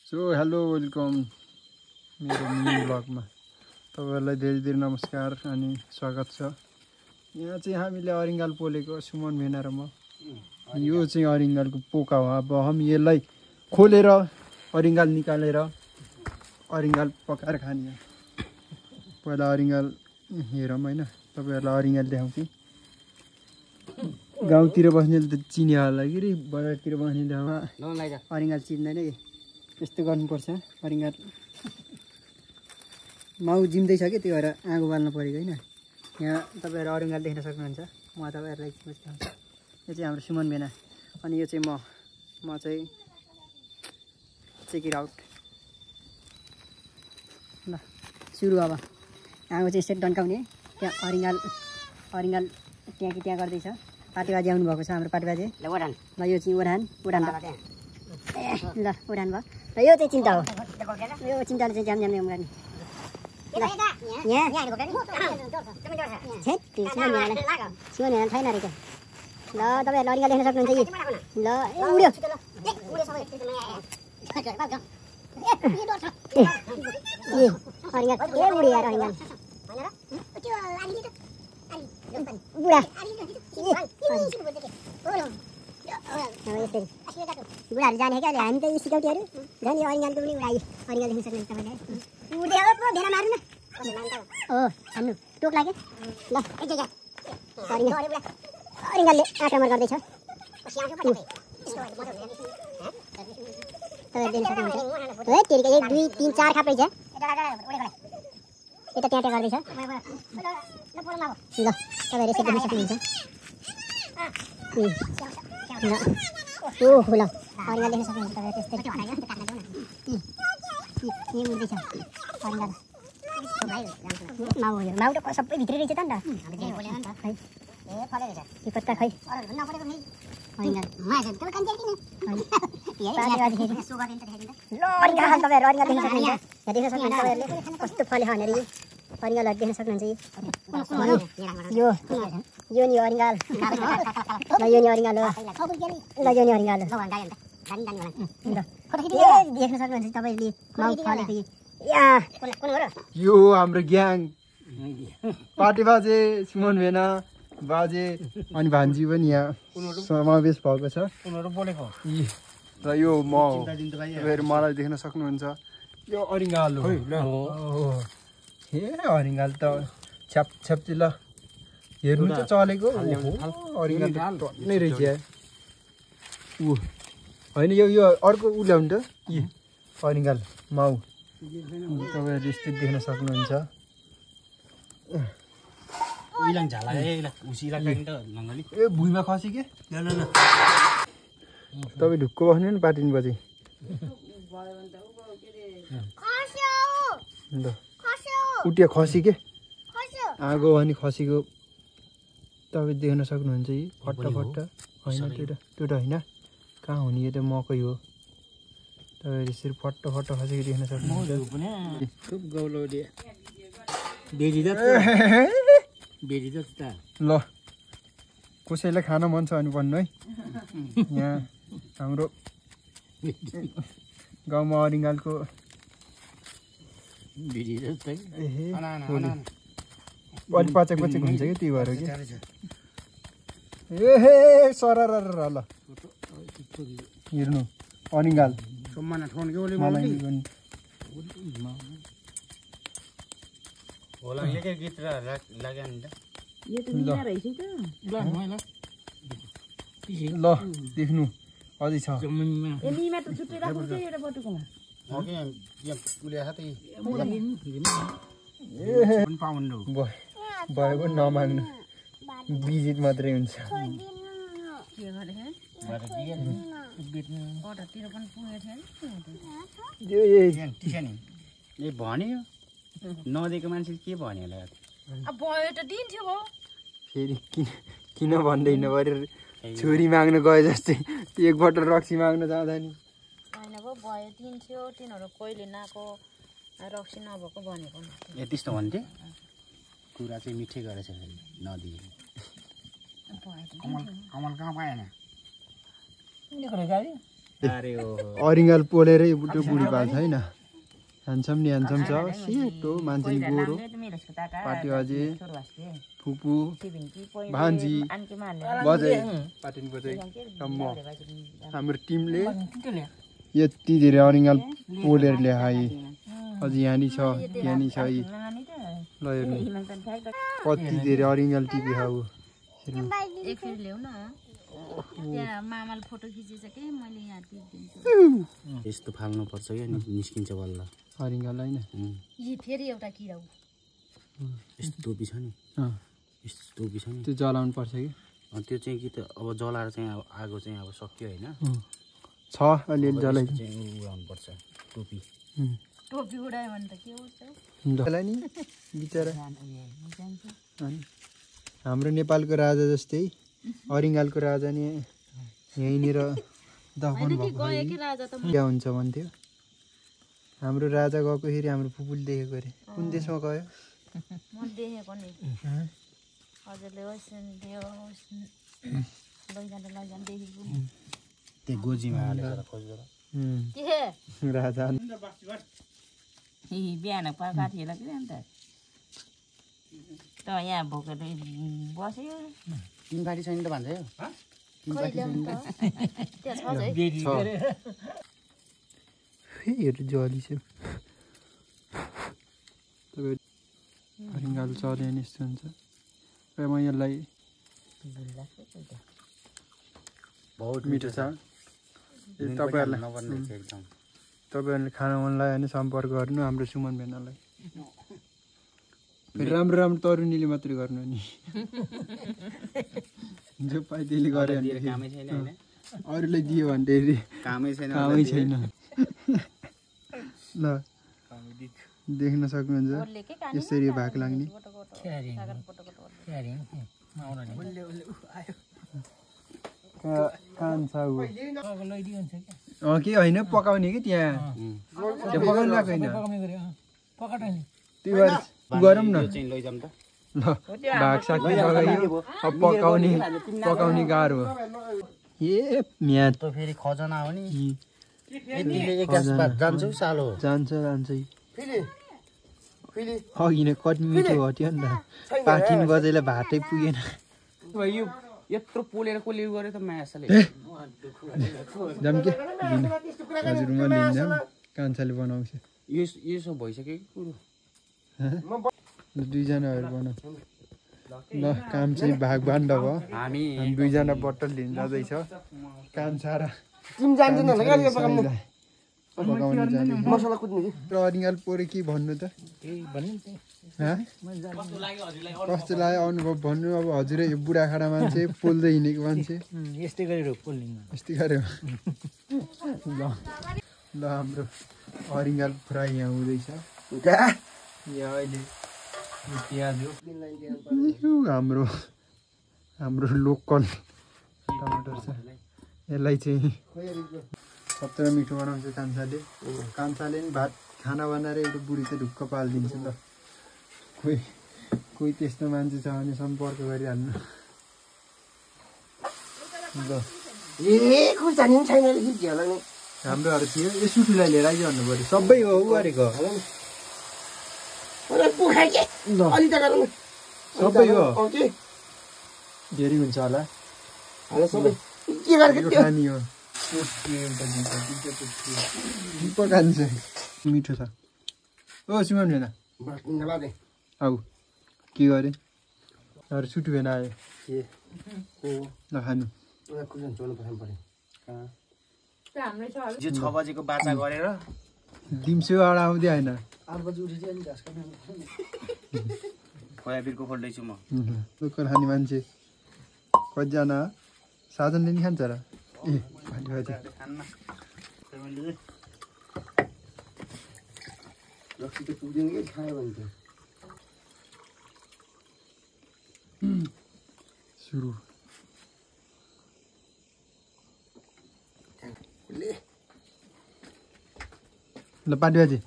So hello welcome मेरो mini ब्लगमा तपाईहरुलाई धेरै धेरै नमस्कार अनि स्वागत छ। यहाँ चाहिँ हामीले अरिङ्गाल पोलेको सुमन भेना र म। यो चाहिँ अरिङ्गालको पोका हो। अब हामी यसलाई खोलेर अरिङ्गाल निकालेर अरिङ्गाल पकाएर खाने। पहिला अरिङ्गाल हेरौँ हैन, तपाईहरुलाई अरिङ्गाल देखाउँछु। गाउँतिर बस्नेले त चिन्या होला कि रे, बजारतिर बस्नेले अरिङ्गाल चिन्दैन कि। यस्तो गर्नुपर्छ। अरिङ्गाल माउ जिम्दैछ कि, त्यो भएर आगो बाल्नु परेको होइन। यहाँ तपाईँहरू अरिङ्गाल देख्न सक्नुहुन्छ। म तपाईँहरूलाई देखाउँछु। यो चाहिँ हाम्रो सुमन भेना अनि यो चाहिँ म चाहिँ चेक इट आउट। ल सुरु। अब आगो चाहिँ यसरी डन्काउने। त्यहाँ अरिङ्गाल त्यहाँ कि त्यहाँ गर्दैछ। पाटीबाजी आउनु भएको छ हाम्रो पाटीबाजी। ल यो चाहिँ ओढान ल ओढान भयो। र यो चाहिँ चिन्ता हो। यो चिन्ताले चाहिँ झ्याम झ्याम गर्ने। सुमन भेना छैन रहेछ। ल तपाईँहरूले अरिङ्गाल देख्न सक्नुहुन्छ यी। ल उड्यो अरिङ्गाल उड्यो यार अरिङ्गाल बुढा। बुढाहरू जाने क्या हामी त सिकाउटीहरू झन् यो अरिङ्गालको पनि उडायो। अरिङ्गाल देख्न सक्नुहुन्छ तपाईँले। भेना मार्नु न हो हान्नु टोक लाग्यो। ल अरिङ्गालले आक्रमण गर्दैछ। तपाईँहरू देख्न सक्नुहुन्छ। 1 2 3 4 खापै छ। यता ट्याट्या गर्दैछ। ल तपाईँहरू यसरी देख्न सक्नुहुन्छ। ओहो ल अरिङ्गाल देख्न सक्नुहुन्छ तपाईँ। त्यस्तै उड्दैछ अरिङ्गाल। माउ त सबै भित्रै रहेछ त नि त। यो पत्ता खै अरिङ्गाल तपाईँहरू अरिङ्गाल देख्न सक्नुहुन्छ। देख्न सक्नुहुन्छ तपाईँहरूले कस्तो फले भनेर यो अरिङ्गालहरू देख्न सक्नुहुन्छ। यो नि अरिङ्गाल। ल यो नि अरिङ्गाल हो। ल यो नि अरिङ्गाल हो। देख्न सक्नुहुन्छ तपाईँले माउ फलेको यो हाम्रो ग्याङ पार्टी बाजे सुमन भेना बाजे अनि भान्जी पनि यहाँ समावेश भएको छ। र यो म तपाईँहरू मलाई देख्न सक्नुहुन्छ। यो अरिङ्गाल हो। ए अरिङ्गाल त छ्याप छ्याप्ची। ल हेर्नु त चलेको अरिङ्गाल नै रहेछ ऊ होइन। यो अर्को उ ल्याउनु त यी अरिङ्गाल माउ तपाईँहरू यस्तो देख्न सक्नुहुन्छ। ए भुइँमा खसी के तपाईँ ढुक्क बस्नु नि पाटिनु पछि। ल उठ्यो खसी के आगो अनि खसीको तपाईँ देख्न सक्नुहुन्छ। यी फट्टा होइन त्यो त होइन कहाँ हुने यो त मकै हो। तपाईँहरू यसरी फट्ट खसेको देख्न सक्नुहुन्छ। ल कसैलाई खान मन छ भने भन्नु है। यहाँ हाम्रो गाउँमा अरिङ्गालको अलि पचेक हुन्छ कि त्यही भएर कि। ए सरर ल हेर्नु अरिङ्गाल ल देख्नु अझै छ। भयो पनि नमाग्नु भिजिट मात्रै हुन्छ। भन्यो नदिएको मान्छे के भन्यो होला फेरि किन भन्दैन पऱ्यो। छोरी माग्न गए जस्तै एकपल्ट रक्सी माग्न जाँदा नि भयो दिन्थ्यो तिनीहरू कहिले नाको रक्सी नभएको भनेको ए त्यस्तो भन्थे। कुरा चाहिँ मिठै गरेछ नदिए। कमल कहाँ पाएन अरे ओ अरिङ्गाल पोलेरै बुढो बुढी भएको छैन ह्यान्डसम नि ह्यान्डसम छ सेतो मान्छे नि गोरो पाटी अझै फुपू भान्जी बजै पाटिन बजै र म हाम्रो टिमले यति धेरै अरिङ्गाल पोलेर ल्याए अझ यहाँनि छ त्यहाँनि छ ल हेर्नु कति धेरै अरिङ्गाल टिपी खाऊ एकफेर ल्याउ न त्यहाँ मामाले फोटो खिचेछ के मैले यहाँ टिपिदिन्छु यस्तो फाल्नु पर्छ क्या निस्किन्छ बल्ल अरिङ्गाल हैन यी फेरि एउटा किरा हो यस्तो टोपी छ नि यस्तो टोपी छ नि त्यो जलाउनु पर्छ कि त्यो चाहिँ कि त अब जलाएर चाहिँ अब आगो चाहिँ अब सक्यो होइन छ अलिअलि जलाइ उडाउनु पर्छ टोपी टोपी उडायो भने त के हुन्छ नि बिचरा हाम्रो नेपालको राजा जस्तै अरिङ्गालको राजा नि यहीँनिर दफन भएको क्या हुन्छ भन्थ्यो हाम्रो राजा गएकोखेरि हाम्रो फुपूले देखेको अरे कुन देशमा गयो म देखेको नि हजुरले लैजान देखेको त्यो गोजीमा हालेर खोजेर के राजा बिहान पकाएको थियो कि अन्त त यहाँ भोकेर बस्यो तिन पार्टी छैन त भन्छ हेर जली छ अरिङ्गाल चल्यो नि यस्तो हुन्छ र म यसलाई बहुत मिठो छ तपाईँहरूले खाना मन लाग्यो भने सम्पर्क गर्नु हाम्रो सुमन भेनालाई फेरि राम्रो राम्रो तरुनीले मात्रै गर्नु नि जो पाइ त्यसले गऱ्यो भने अरूलाई दियो भने कामै छैन ल देख्न सक्नुहुन्छ यसरी भाग लाग्ने के होइन पकाउने कि त्यहाँ पकाउनु लाग्दैन त्यो गरौँ न ल भाग साग पकाइयो अब पकाउने गाह्रो हो ए म्याद त फेरि खजना हो नि जान्छ सालो जान्छ अघि नै कति मिठो हट्यो नि त पाठिन बजाइलाई भातै पुगेन यत्रो पोलेर कसले गऱ्यो त मायासाले जाम के हजुर म लिन्जाम कान्छाले बनाउँछ यसो भइसक्यो कि कुरो दुईजनाहरू बनाउँछ ल काम चाहिँ भागभाण्ड भयो हामी दुईजना बट्टल लिन जाँदैछ कान्छा र अरिङ्गाल पोरे के भन्नु त कस्तो लाग्यो अनुभव भन्नु अब हजुरै यो बुढाखाडा मान्छे पोल्दै हिँडेको मान्छे यस्तै गरेर पोल्ने यस्तै गऱ्यो ल हाम्रो अरिङ्गाल फ्राई यहाँ हुँदैछ यहाँ अहिले प्याज हाम्रो लोकल टमाटर छ यसलाई चाहिँ सत्र मिठो बनाउँछ कान्छाले नि भात खाना बनाएर एउटा बुढी चाहिँ ढुक्क पालिदिन्छ ल कोही त्यस्तो मान्छे छ भने सम्पर्क गरिहाल्नु ल हाम्रोहरू थियो यो सुठीलाई लिएर आइज भन्नु पऱ्यो सबै हो ऊ गरेको सबै हो धेरै हुन्छ होला खानी हो खान्छ मिठो छ ओ सुमन भेना आऊ के गरे अरू सुटु भेना आयो ल खानु जो 6 बजेको बाचा गरेर दिम्सु आडा आउँदै होइन खोयाबिरको खोल्दैछु म लोकल खाने मान्छे कतिजना साधनले नि खान्छ र ए सुरु ल पाटी बाजे